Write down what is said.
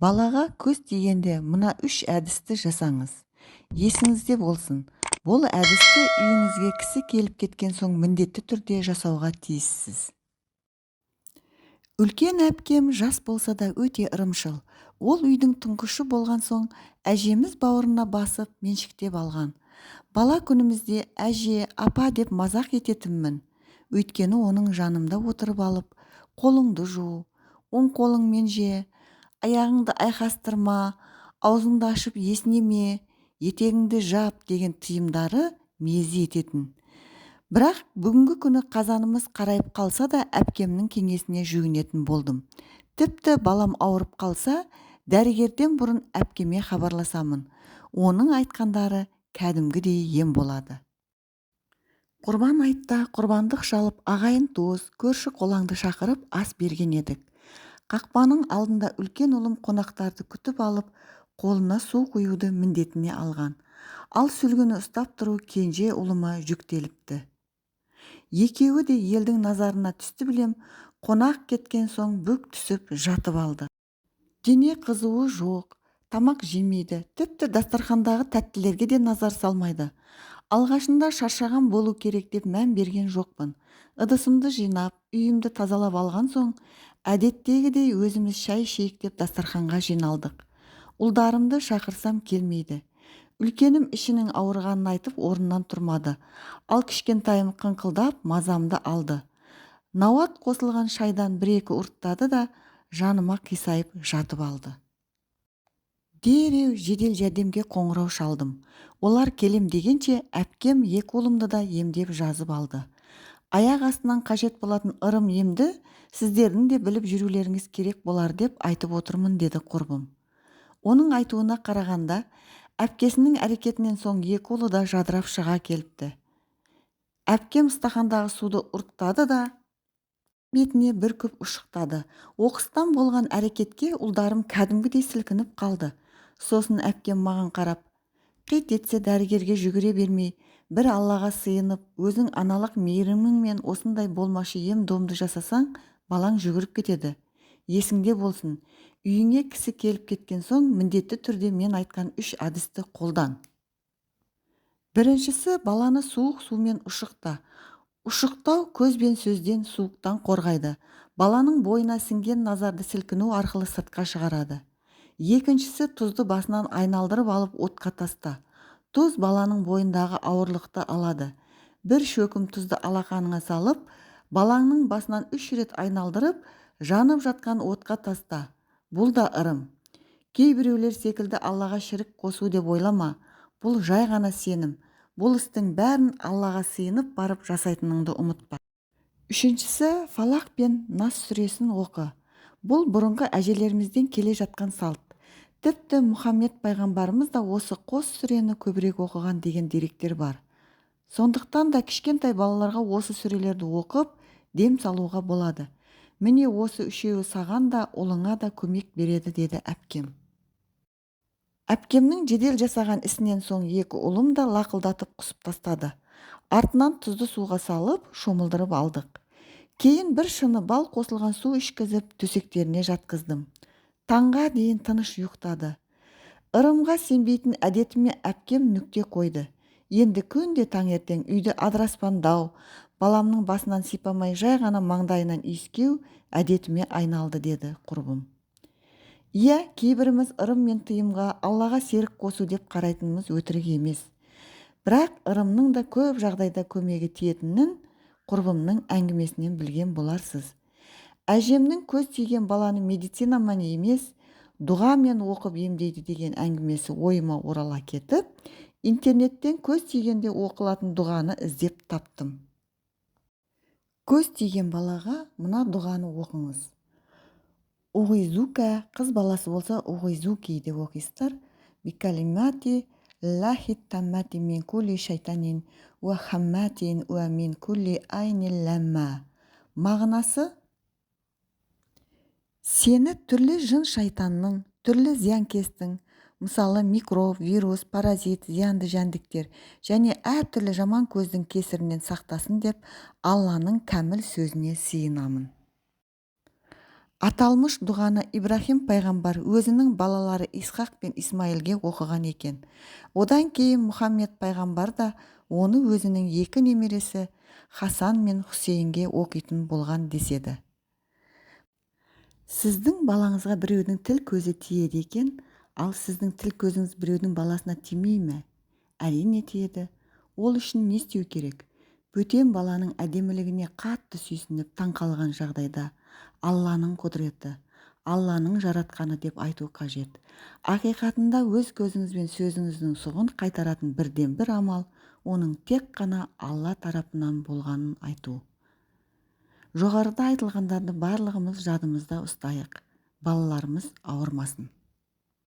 Балаға көз тигенде мына үш әдісті жасаңыз. Есіңізде болсын, бұл әдісті үйіңізге кісі келіп кеткен соң міндетті түрде жасауға тиіссіз. Үлкен әпкем жас болса да өте ырымшыл. Ол үйдің тұңғышы болған соң әжеміз бауырына басып, меншіктеп алған. Бала күнімізде әже, апа деп мазақ ететінмін. Өйткені оның жанымда отырып алып, қолыңды жу, оң қолыңмен же, аяғыңды айқастырма, аузыңды ашып есінеме, етегіңді жап деген тыйымдары мезі ететін. Бірақ бүгінгі күні қазанымыз қарайып қалса да әпкемнің кеңесіне жүгінетін болдым. Тіпті балам ауырып қалса, дәрігерден бұрын әпкеме хабарласамын. Оның айтқандары кәдімгідей ем болады. Құрбан айтта құрбандық шалып, ағайын-туыс, көрші-қолаңды шақырып ас берген едік. Қақпаның алдында үлкен ұлым қонақтарды күтіп алып, қолына су құюды міндетіне алған. Ал сүлгіні ұстап тұру кенже ұлыма жүктеліпті. Екеуі де елдің назарына түсті білем, қонақ кеткен соң бүк түсіп жатып алды. Дене қызуы жоқ, тамақ жемейді, тіпті дастархандағы тәттілерге де назар салмайды. Алғашында шаршаған болу керек деп мән берген жоқпын. Ыдысымды жинап, үйімді тазалап алған соң, әдеттегідей өзіміз шай ішейік деп дастарханға жиналдық. Ұлдарымды шақырсам келмейді. Үлкенім ішінің ауырғанын айтып орнынан тұрмады. Ал кішкентайым қыңқылдап мазамды алды. Науат қосылған шайдан бір-екі ұрттады да жаныма қисайып жатып алды. Дереу жедел жәрдемге қоңырау шалдым. Олар келем дегенше әпкем екі ұлымды да емдеп жазып алды. Аяқ астынан қажет болатын ырым емді сіздердің де біліп жүрулеріңіз керек болар деп айтып отырмын, деді құрбым. Оның айтуына қарағанда, әпкесінің әрекетінен соң екі ұлы да жадырап шыға келіпті. Әпкем стақандағы суды ұрттады да бетіне бір көп ұшықтады. Оқыстан болған әрекетке ұлдарым кәдімгідей сілкініп қалды. Сосын әпкем маған қарап, қит етсе дәрігерге жүгіре бермей, бір Аллаға сыйынып, өзің аналық мейіріміңмен осындай болмашы ем-домды жасасаң, балаң жүгіріп кетеді. Есіңде болсын, үйіңе кісі келіп кеткен соң міндетті түрде мен айтқан үш әдісті қолдан. Біріншісі, баланы суық сумен ұшықта. Ұшықтау көз бен сөзден, суықтан қорғайды. Баланың бойына сіңген назарды сілкіну арқылы сыртқа шығарады. Екіншісі, тұзды басынан айналдырып алып отқа таста. Тұз баланың бойындағы ауырлықты алады. Бір шөкім тұзды алақаныңа салып, балаңның басынан 3 рет айналдырып, жанып жатқан отқа таста. Бұл да ырым. Кейбіреулер секілді Аллаға шірік қосу деп ойлама. Бұл жай ғана сенім. Бұл істің бәрін Аллаға сыйынып барып жасайтыныңды ұмытпа. Үшіншісі, Фалақ пен Нас сүресін оқы. Бұл бұрынғы әжелерімізден келе жатқан салт. Тіпті Мұхаммед пайғамбарымыз да осы қос сүрені көбірек оқыған деген деректер бар. Сондықтан да кішкентай балаларға осы сүрелерді оқып, дем салуға болады. Міне осы үшеуі саған да, ұлыңа да көмек береді, деді әпкем. Әпкемнің жедел жасаған ісінен соң екі ұлым да лақылдатып құсып тастады. Артынан тұзды суға салып, шомылдырып алдық. Кейін бір шыны бал қосылған су ішкізіп, төсектеріне жатқыздым. Таңға дейін тыныш ұйықтады. Ырымға сенбейтін әдетіме әпкем нүкте қойды. Енді күнде таңертең үйді адыраспандау, баламның басынан сипамай жай ғана маңдайынан иіскеу әдетіме айналды, деді құрбым. Иә, кейбіріміз ырым мен тыйымға Аллаға серік қосу деп қарайтынымыз өтірік емес. Бірақ ырымның да көп жағдайда көмегі тиетінін құрбымның әңгімесінен білген боларсыз. Әжемнің көз тиген баланы медицинамен емес, дұғамен оқып емдейді деген әңгімесі ойыма орала кетіп, интернеттен көз тигенде оқылатын дұғаны іздеп таптым. Көз тиген балаға мына дұғаны оқыңыз. Уғизука, қыз баласы болса уғизуки деп оқисыздар. Бикалимати лахи таммати мин кулли шайтанин уа хамматин уа мин кулли айнин ламма. Мағынасы: сені түрлі жын шайтанның, түрлі зиянкестің, мысалы микроб, вирус, паразит, зиянды жәндіктер және әртүрлі жаман көздің кесірінен сақтасын деп Алланың кәміл сөзіне сыйынамын. Аталмыш дұғаны Ибраһим пайғамбар өзінің балалары Исхақ пен Исмаилге оқыған екен. Одан кейін Мұхаммед пайғамбар да оны өзінің екі немересі Хасан мен Хусейнге оқитын болған деседі. Сіздің балаңызға біреудің тіл көзі тиеді екен, ал сіздің тіл көзіңіз біреудің баласына тимей ме? Әрине тиеді. Ол үшін не істеу керек? Бөтен баланың әдемілігіне қатты сүйсініп таңқалған жағдайда Алланың құдіреті, Алланың жаратқаны деп айту қажет. Ақиқатында өз көзіңіз бен сөзіңіздің сұғын қайтаратын бірден-бір амал оның тек қана Алла тарапынан болғанын айту. Жоғарыда айтылғандарды барлығымыз жадымызда ұстайық. Балаларымыз ауырмасын.